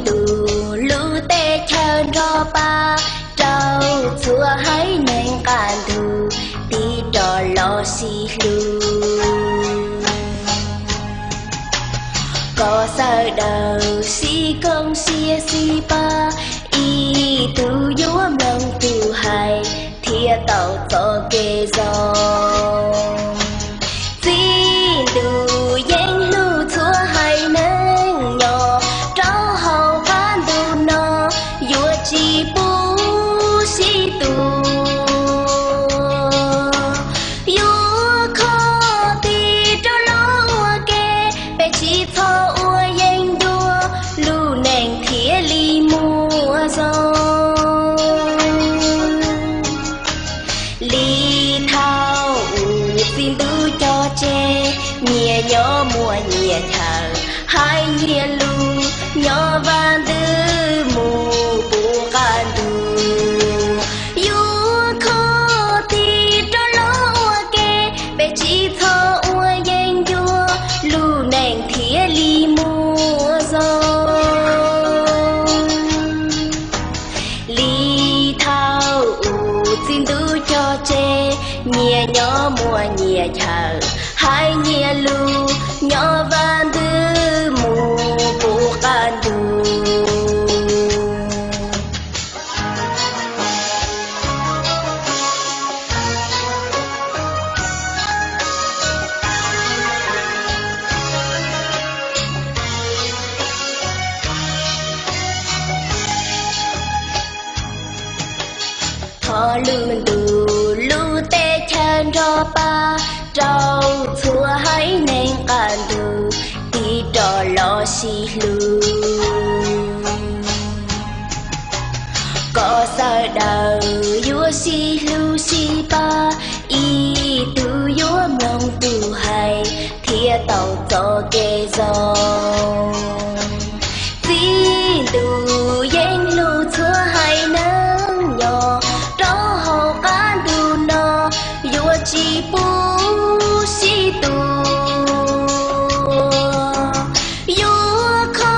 ntuj lub teb chaws nrog pab rau txhua haiv neeg qab ntuj tig rov los sib hlub. Kom sawv daws sib koom siab sib pab, ib tug yuav mloog tus hais thiaj tau txoj kev zoo. Txiv ntuj yeej hlub txhua haiv neeg nyob rau hauv qab ntuj no, yuav tsis pub sib tu. Yuav kho tig rov los ua ke, peb tsis txhob ua yeeb ncuab, lub neej thiaj li muaj zoo. Li thaum ub txiv ntuj cog tseg, nyias nyob muaj nyias chaw, hais nyias lus, nyob vaj ntxwv mus puv qab ntuj. Yuav kho tig rov los ua ke, peb tsis txhob ua yeeb ncuab, lub neej thiaj li muaj zoo. Li thaum ub txiv ntuj cog tseg, nyias nyob muaj nyias chaw, hais nyias lus, nyob vaj ntxwv mus puv qab ntuj. Thov lub ntuj lub teb chaws nrog pab rau txhua haiv neeg qab ntuj tig rov los sib hlub. Kom sawv daws yuav sib hlub sib pab, ib tug yuav mloog tus hais thiaj tau txoj kev zoo. Txiv ntuj yeej hlub txhua haiv neeg nyob rau hauv qab ntuj no, yuav tsis pub sib tu. Yuav kho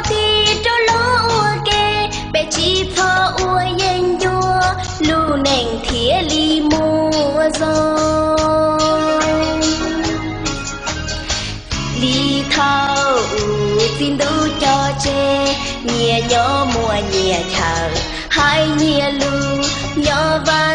tig rov los ua ke, peb tsis txhob ua yeeb ncuab, lub neej thiaj li muaj zoo. Li thaum ub txiv ntuj cog tseg, nyias nyob muaj nyias chaw, hais nyias lus, nyob vaj